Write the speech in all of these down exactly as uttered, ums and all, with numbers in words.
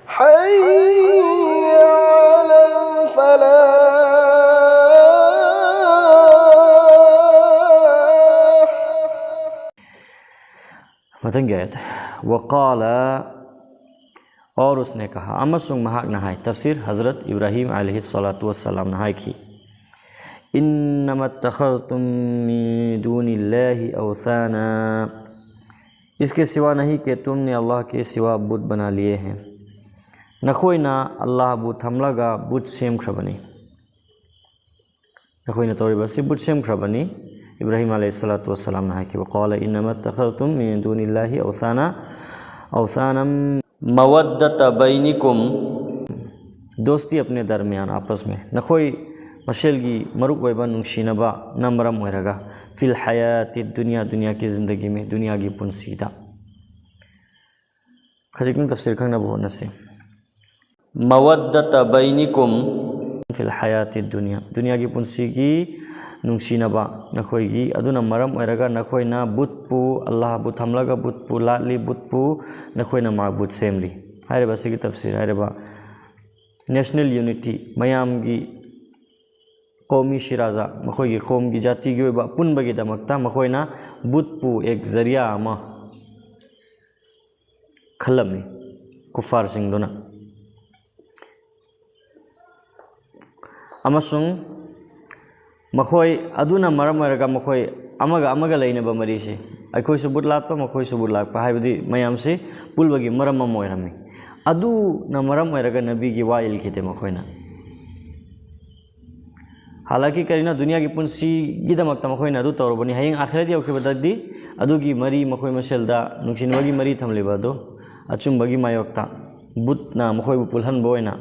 حي على الفلاح. ꯃꯊꯪꯒꯤ ꯑꯥꯌꯠ. وقال, और उसने कहा, ꯑꯃꯁꯨꯡ ꯃꯍꯥꯛꯅ ꯍꯥꯏ. ꯇꯐꯁꯤꯔ, ꯍꯖꯔꯠ ꯏꯕ꯭ꯔꯥꯍꯤꯝ ꯑꯂꯩꯍꯤ ꯁꯂꯥꯇꯨ ꯋꯁꯁꯂꯥꯝꯅ ꯍꯥꯏꯈꯤ, إنما اتخذتم من دون الله أوثانا, इसके सिवा नहीं कि तुमने अल्लाह के सिवा बुत बना लिए हैं. ꯅꯈꯣꯏꯅ ꯑꯜꯂꯥꯍꯕꯨ ꯊꯝꯂꯒ ꯕꯨꯠ ꯁꯦꯝꯈ꯭ꯔꯕꯅꯤ. ꯅꯈꯣꯏꯅ ꯇꯧꯔꯤꯕ ꯑꯁꯤ ꯕꯨꯠ ꯁꯦꯝꯈ꯭ꯔꯕꯅꯤ. ꯏꯕ꯭ꯔꯥꯍꯤꯝ ꯑꯂꯩꯍꯤ ꯁꯂꯥꯇꯨ ꯋꯁꯁꯂꯥꯝꯅ ꯍꯥꯏꯈꯤꯕ, قال إنما اتخذتم من دون الله أوثانا أوثانا مودة بينكم, दोस्ती अपने दरमियान, आपस में, ꯅꯈꯣꯏ ꯃꯁꯦꯜꯒꯤ ꯃꯔꯨꯞ ꯑꯣꯏꯕ ꯅꯨꯡꯁꯤꯅꯕꯅ ꯃꯔꯝ ꯑꯣꯏꯔꯒ, في الحياة الدنيا, ꯗꯨꯅꯤꯌꯥꯒꯤ ꯖꯤꯟꯗꯒꯤ ꯃꯦ, ꯗꯨꯅꯤꯌꯥꯒꯤ ꯄꯨꯟꯁꯤꯗ. ꯈꯖꯤꯛꯇꯪ ꯇꯐꯁꯤꯔ ꯈꯪꯅꯕ ꯍꯣꯠꯅꯁꯤ. مودة بينكم في الحياة الدنيا, ꯗꯨꯅꯤꯌꯥꯒꯤ ꯄꯨꯟꯁꯤꯒꯤ ꯅꯨꯡꯁꯤꯅꯕ ꯅꯈꯣꯏꯒꯤ, ꯑꯗꯨꯅ ꯃꯔꯝ ꯑꯣꯏꯔꯒ ꯅꯈꯣꯏꯅ ꯕꯨꯠꯄꯨ, ꯑꯜꯂꯥꯍꯕꯨ ꯊꯝꯂꯒ ꯕꯨꯠꯄꯨ ꯂꯥꯠꯂꯤ, ꯕꯨꯠꯄꯨ ꯅꯈꯣꯏꯅ ꯃꯥꯕꯨꯠ ꯁꯦꯝꯂꯤ. ꯍꯥꯏꯔꯤꯕ ꯑꯁꯤꯒꯤ ꯇꯐꯁꯤꯔ, ꯍꯥꯏꯔꯤꯕ national unity, ꯃꯌꯥꯝꯒꯤ, ꯀꯧꯃꯤ ꯁꯤꯔꯥꯖꯥ, ꯃꯈꯣꯏꯒꯤ ꯀꯧꯝꯒꯤ ꯖꯥꯇꯤꯒꯤ ꯑꯣꯏꯕ ꯑꯄꯨꯟꯕꯒꯤꯗꯃꯛꯇ ꯃꯈꯣꯏꯅ ꯕꯨꯠꯄꯨ ꯑꯦꯛ ꯖꯔꯤꯌꯥ ꯑꯃ ꯈꯜꯂꯝꯃꯤ ꯀꯨꯐꯥꯔꯁꯤꯡꯗꯨꯅ. ꯑꯃꯁꯨꯡ ꯃꯈꯣꯏ ꯑꯗꯨꯅ ꯃꯔꯝ ꯑꯣꯏꯔꯒ ꯃꯈꯣꯏ ꯑꯃꯒ ꯑꯃꯒ ꯂꯩꯅꯕ ꯃꯔꯤꯁꯤ, ꯑꯩꯈꯣꯏꯁꯨ ꯕꯨꯠ ꯂꯥꯠꯄ, ꯃꯈꯣꯏꯁꯨ ꯕꯨꯠ ꯂꯥꯠꯄ ꯍꯥꯏꯕꯗꯤ ꯃꯌꯥꯝꯁꯤ ꯄꯨꯜꯕꯒꯤ ꯃꯔꯝ ꯑꯃ ꯑꯣꯏꯔꯝꯃꯤ. ꯑꯗꯨꯅ ꯃꯔꯝ ꯑꯣꯏꯔꯒ ꯅꯕꯤꯒꯤ ꯋꯥ ꯏꯜꯈꯤꯗꯦ ꯃꯈꯣꯏꯅ. ꯍꯥꯂꯥꯀꯤ ꯀꯔꯤꯅꯣ, ꯗꯨꯅꯤꯌꯥꯒꯤ ꯄꯨꯟꯁꯤꯒꯤꯗꯃꯛꯇ ꯃꯈꯣꯏꯅ ꯑꯗꯨ ꯇꯧꯔꯕꯅꯤ. ꯍꯌꯦꯡ ꯑꯥꯈꯤꯔꯠ ꯌꯧꯈꯤꯕꯗꯗꯤ ꯑꯗꯨꯒꯤ ꯃꯔꯤ, ꯃꯈꯣꯏ ꯃꯁꯦꯜꯗ ꯅꯨꯡꯁꯤꯅꯕꯒꯤ ꯃꯔꯤ ꯊꯝꯂꯤꯕ ꯑꯗꯨ ꯑꯆꯨꯝꯕꯒꯤ ꯃꯥꯌꯣꯛꯇ ꯕꯨꯠꯅ ꯃꯈꯣꯏꯕꯨ ꯄꯨꯜꯍꯟꯕ ꯑꯣꯏꯅ,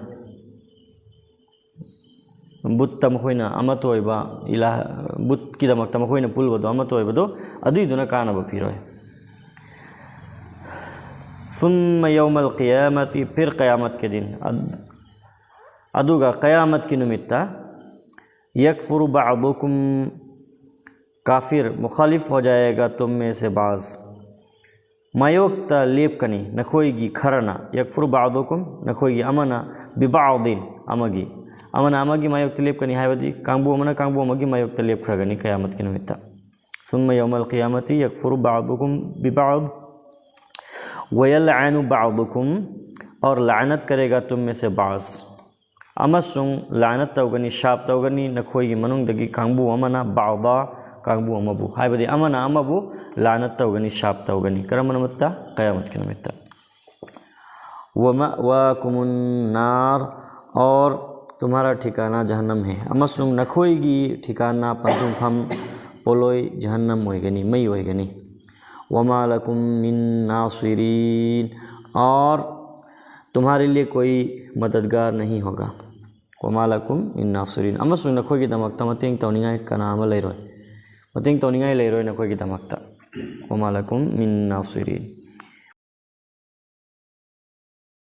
ꯕꯨꯠꯇ ꯃꯈꯣꯏꯅ ꯑꯃꯠꯇ ꯑꯣꯏꯕ ꯏꯂꯥꯍ, ꯕꯨꯠꯀꯤꯗꯃꯛꯇ ꯃꯈꯣꯏꯅ ꯄꯨꯜꯕꯗꯣ, ꯑꯃꯠꯇ ꯑꯣꯏꯕꯗꯣ, ꯑꯗꯨꯏꯗꯨꯅ ꯀꯥꯟꯅꯕ ꯄꯤꯔꯣꯏ. ثم يوم القيامة, फिर क़यामत के दिन, ꯑꯗ-, ꯑꯗꯨꯒ क़यामत ꯀꯤ ꯅꯨꯃꯤꯠꯇ, يكفر بعضكم, काफिर, मुखालिफ हो जाएगा तुम में से बाज़, ꯃꯥꯌꯣꯛꯇ ꯂꯦꯞꯀꯅꯤ ꯅꯈꯣꯏꯒꯤ ꯈꯔꯅ, ꯌꯛꯐꯨꯔ ꯕꯥꯗꯨꯀꯨꯝ, ꯅꯈꯣꯏꯒꯤ ꯑꯃꯅ, ꯕꯤꯕꯥꯗꯤꯟ, ꯑꯃꯒꯤ, ꯑꯃꯅ ꯑꯃꯒꯤ ꯃꯥꯌꯣꯛꯇ ꯂꯦꯞꯀꯅꯤ ꯍꯥꯏꯕꯗꯤ ꯀꯥꯡꯕꯨ ꯑꯃꯅ ꯀꯥꯡꯕꯨ ꯑꯃꯒꯤ ꯃꯥꯌꯣꯛꯇ ꯂꯦꯞꯈ꯭ꯔꯒꯅꯤ ꯀꯌꯥꯃꯠꯀꯤ ꯅꯨꯃꯤꯠꯇ꯫ ثم يوم القيامة يكفر بعضكم ببعض ويلعن بعضكم, और लानत करेगा तुम में से बाज़, ꯑꯃꯁꯨꯡ ꯂꯥꯅꯠ ꯇꯧꯒꯅꯤ, ꯁꯥꯞ ꯇꯧꯒꯅꯤ ꯅꯈꯣꯏꯒꯤ ꯃꯅꯨꯡꯗꯒꯤ ꯀꯥꯡꯕꯨ ꯑꯃꯅ ꯕꯥꯗꯥ, ꯀꯥꯡꯕꯨ ꯑꯃꯕꯨ, ꯍꯥꯏꯕꯗꯤ ꯑꯃꯅ ꯑꯃꯕꯨ ꯂꯥꯅꯠ ꯇꯧꯒꯅꯤ, ꯁꯥꯞ ꯇꯧꯒꯅꯤ꯫ ꯀꯔꯝꯕ ꯅꯨꯃꯤꯠꯇ? ꯀꯌꯥꯃꯠꯀꯤ ꯅꯨꯃꯤꯠꯇ꯫ ومأواكم النار, और तुम्हारा ठिकाना जहन्नम है, ꯑꯃꯁꯨꯡ ꯅꯈꯣꯏꯒꯤ ठिकाना, ꯄꯟꯊꯨꯡꯐꯝ, ꯄꯣꯂꯣꯏ ꯖꯍꯟꯅꯝ ꯑꯣꯏꯒꯅꯤ, ꯃꯩ ꯑꯣꯏꯒꯅꯤ꯫ وما لكم من ناصرين, और तुम्हारे लिए कोई मददगार नहीं होगा। وما لكم من ناصرين, ꯑꯃꯁꯨꯡ ꯅꯈꯣꯏꯒꯤꯗꯃꯛꯇ ꯃꯇꯦꯡ ꯇꯧꯅꯤꯡꯉꯥꯏ ꯀꯅꯥ ꯑꯃ ꯂꯩꯔꯣꯏ, ꯃꯇꯦꯡ ꯇꯧꯅꯤꯡꯉꯥꯏ ꯂꯩꯔꯣꯏ ꯅꯈꯣꯏꯒꯤꯗꯃꯛꯇ꯫ وما لكم من ناصرين.